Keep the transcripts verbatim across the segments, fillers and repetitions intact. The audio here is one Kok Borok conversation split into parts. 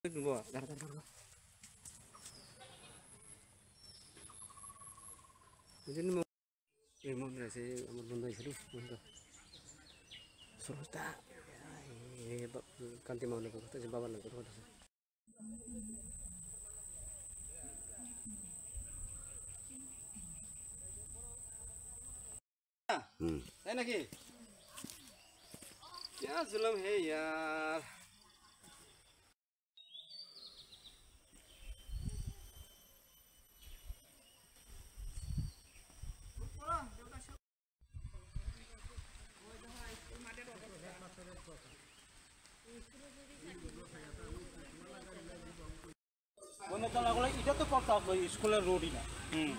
Bo, dar, dar, dar, dar. Ini mau, eh, mau berhasil, mau nonton seru, nonton. Suruh tak. Eh, ba-, kanti mau nonton, tak jumpa barang nonton. Hmm. है ना कि? क्या जुल्म है यार। Bueno, তো লাগলে এটা তো করতে হবে, স্কুলের রোডই না। হুম।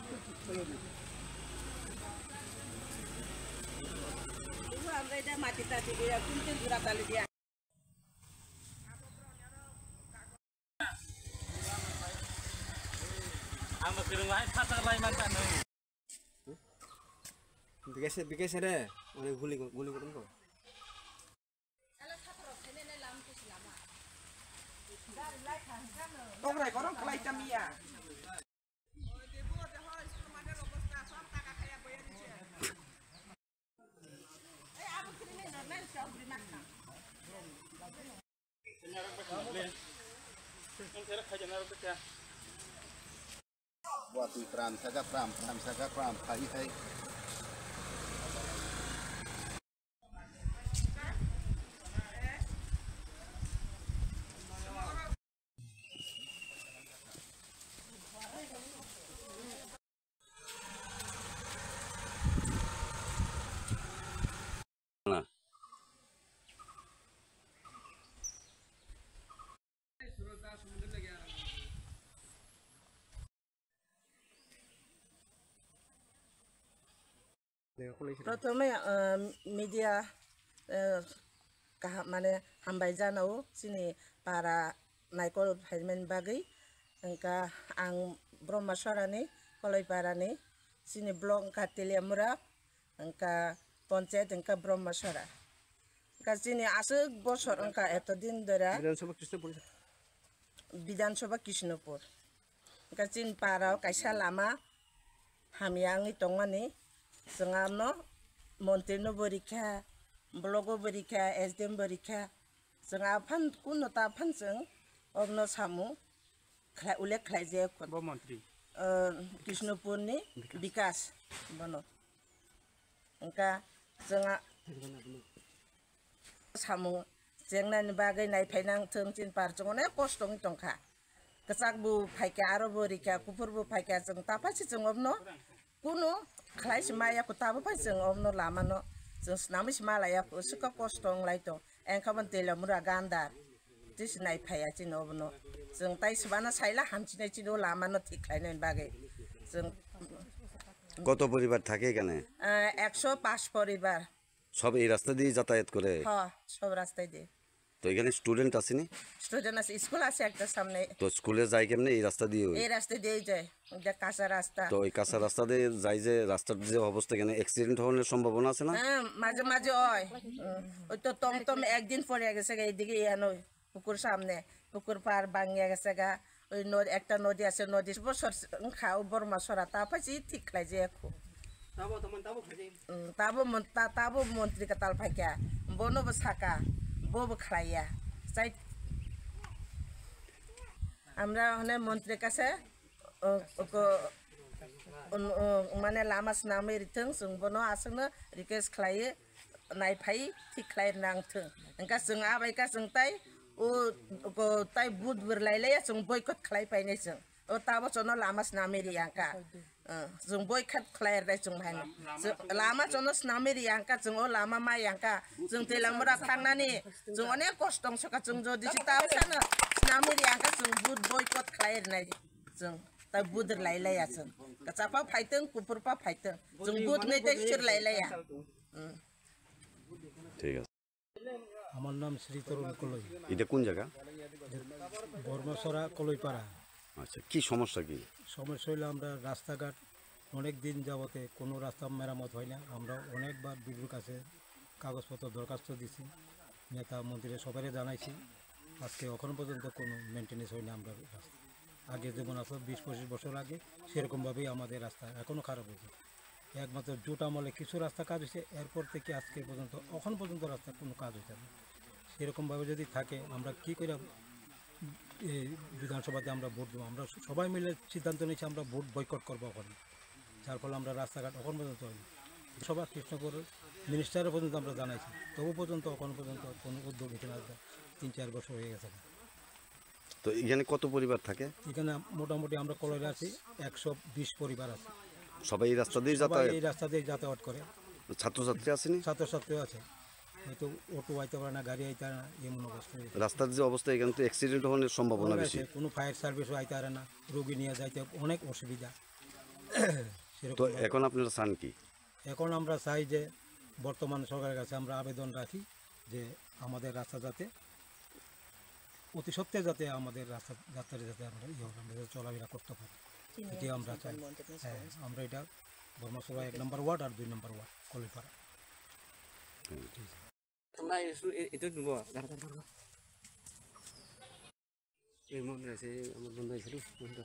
আমরা এটা মাটি টাটি দিয়ে, কুইন্টাল জোড়া তালি দিয়ে। Ang makiring lain, pasal lain mantan. Bikese, bikese re, oleh guli, guli guli ko. Tongrai korong kelai tamia. Buat di pram saja pram, pram saja pram, khai khai. Prothome, ah, media, eh, kaham, mane, hambai janao chini para naikol phaimani bagwi. Hwnkha ang Brahma Sorani, Koloi Parani, chini block wngkha Teliamura, hwnkha ponchayat wngkha Brahma Sora. Hwnkha chini aswk bosor wngkha eto din dora. Bidhan Sabha Krishnapur. Bidhan Sabha Krishnapur. Hwnkha chini para o kaisa lama hamya wngwi tongmani, chwng ano montri no bo rikha, block o bo rikha, S D M bo rikha, chwng aphan kuno ta aphan chwng obno samung khlai, ulle khlai je. Bo montri? Ah, Krishnapur ni Bikas. Bikas bono. Hwnkha chwng a-, samung chengnani bagwi naiphai nang thung, chini par chwng onek kosto wngwi tongkha. Kwchak bo phaikha, aro bo rikha, kuphur bo phaikha, chwng ta phai se chwng obno kuno khlai se maya kho, ta bo phai chwng obno lama no chwng swnamwi se ma laya kho, swkha kosto wnglai tong, engkha bo Teliamura gandar. Twi se naiphaiya chini obono. Chwng tai swbana saila hamchinai chini o lama no thik khlainani bagwi. Chwng কত পরিবার থাকে এখানে? Ah, একশো পাঁচ পরিবার। সব এই রাস্তা দিয়ে যাতায়াত করে? হ্যাঁ, সব রাস্তায় দিয়ে। তো এখানে স্টুডেন্ট আসেনি? স্টুডেন্ট আছে, স্কুল আছে একটা সামনে। তো স্কুলে যায় কেমনে? এই রাস্তা দিয়ে? এই রাস্তা দিয়েই যায়, এটা কাঁচা রাস্তা। তো এই কাঁচা রাস্তা দিয়ে যায়, যে রাস্তার যে অবস্থা, এখানে অ্যাক্সিডেন্ট হওয়ার সম্ভাবনা আছে না? হ্যাঁ, মাঝে মাঝে হয়। হুম, ওই তো টমটম একদিন পড়ে গেছে এইদিকে, এখানে ওই পুকুর সামনে, পুকুর পাড় ভাঙিয়া গেছে গা। ওই নদ-, একটা নদী আছে, নদী বছর খাও বর্মা সরা, তা পাইছি ঠিক খাই যে এখন। Tabo, tabo, tabo khlai. উম, tabo mon-, ta-, tabo মন্ত্রী কাতাল ফাইকা, বনো বো সাকা, বো বো খাইয়া। চাই আমরা মানে মন্ত্রীর কাছে, ও, ওকে, উন-, ও, মানে লামা স্নামে রিথং, চুং বনো আসুন, রিকোয়েস্ট খাইয়ে, naiphai thik khlai nang thung. Hwnkha chwng abai kha chwng tai o, o tai budbur lai lai ya chwng boycott khlai painai chwng. O tabo chwngno lama swnamwi ri ya kha. Chwng boycott khlai ri chwng hai. Lama chwngno swnamwi ri ya kha chwng o lama ma ya kha. Chwng Teliamura thangnani chwng onek kosto wng sokha chwng jodi si tabo sano swnamwi ri ya kha chwng bud boycott khlai ri nai chwng. Tai budbur lai lai ya chwng. Kwchak pa phaitwng, kuphur pa phaitwng. Chwng bud nai tei sir lai lai ya. ঠিক আছে। আমার নাম শ্রী তরুণ কলই। এটা কোন জায়গা? বর্মাছড়া কলইপাড়া। আচ্ছা, কি সমস্যা কি? সমস্যা হইলো আমরা রাস্তাঘাট অনেক দিন যাবতে কোনো রাস্তা মেরামত হয় না। আমরা অনেকবার বিডিওর কাছে কাগজপত্র দরখাস্ত দিছি, নেতা মন্ত্রী সবাইরে জানাইছি। আজকে এখনো পর্যন্ত কোনো মেনটেনেন্স হয়নি আমরা রাস্তা। আগে যেমন আসলো বিশ পঁচিশ বছর আগে, সেরকমভাবেই আমাদের রাস্তা এখনও খারাপ হয়েছে। একমাত্র জোট আমলে কিছু রাস্তা কাজ হয়েছে, এরপর থেকে আজকে পর্যন্ত, এখন পর্যন্ত রাস্তার কোনো কাজ হয়েছে না। সেরকমভাবে যদি থাকে, আমরা কী করে এই বিধানসভাতে আমরা ভোট দেবো? আমরা সবাই মিলে সিদ্ধান্ত নিয়েছি আমরা ভোট বয়কট করবো ওখানে, যার ফলে আমরা রাস্তাঘাট এখন পর্যন্ত হয়নি। সভা কৃষ্ণপুর মিনিস্টারে পর্যন্ত আমরা জানাইছি, তবু পর্যন্ত এখন পর্যন্ত কোনো উদ্যোগ নিতে না। তিন চার বছর হয়ে গেছে। তো এখানে কত পরিবার থাকে? এখানে মোটামুটি আমরা কলেজে আছি, একশো বিশ পরিবার আছে। সবাই এই রাস্তা দিয়ে সবাই যাতায়াত? এই রাস্তা দিয়ে যাতায়াত করে। ছাত্রছাত্রী আসেনি? ছাত্রছাত্রীও আছে, হয়তো অটো আইতে পারে না, গাড়ি আইতে পারে না, এমন অবস্থা হয়েছে। রাস্তার যে অবস্থা, এখানে তো অ্যাক্সিডেন্ট হওয়ার সম্ভাবনা বেশি। কোনো ফায়ার সার্ভিসও আইতে পারে না, রোগী নিয়ে যাইতে অনেক অসুবিধা। তো এখন আপনারা চান কি? এখন আমরা চাই যে বর্তমান সরকারের কাছে আমরা আবেদন রাখি যে আমাদের রাস্তা যাতে অতি সত্ত্বে যাতে আমাদের রাস্তা যাত্রায় যাতে আমরা ইয়ে হবে, আমরা যাতে চলাফেরা করতে পারি, এটি আমরা চাই। হ্যাঁ, আমরা এটা বর্মাসভা এক নম্বর ওয়ার্ড আর দুই নম্বর ওয়ার্ড কলিপাড়া। Itu dua, dar dar dar. Eh, mau nasi, mau benda itu, benda.